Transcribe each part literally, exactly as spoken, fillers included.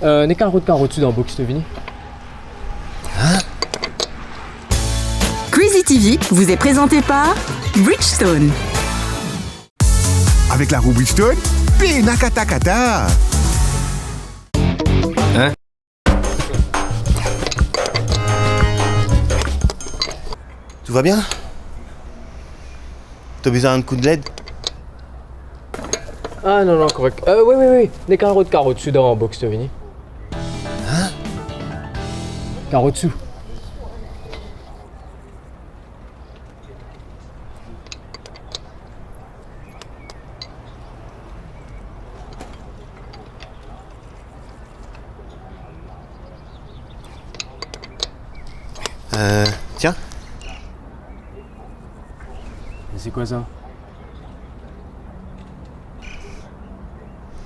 Euh, neka rod karotsou dan box, to vini? Crazy T V vous est présenté par Bridgestone. Avec la roue Bridgestone, pena katakata. Hein? Tout va bien? To bizin enn koudled? Ah non, non, korek. Euh, wi, wi, wi. Neka rod karotsou dan box, to vini? Hein? Karotsou. Euh, tiens. Mais c'est quoi ça?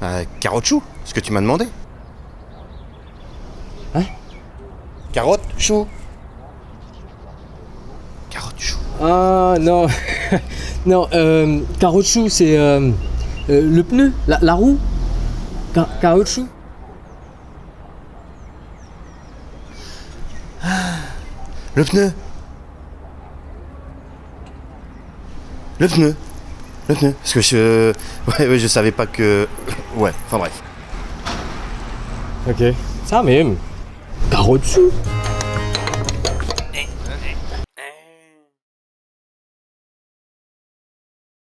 Euh, caroutchouc, ce que tu m'as demandé. Hein? Carotte, chou. Carotte, chou. Ah non. Non, euh, caroutchouc, c'est, euh, euh, le pneu, la, la roue. Ca-, caoutchouc. Le pneu. Le pneu. Le pneu. Parce que je, ouais, ouais, je savais pas que, ouais, enfin bref. Ok. Sa mem. Karotsou.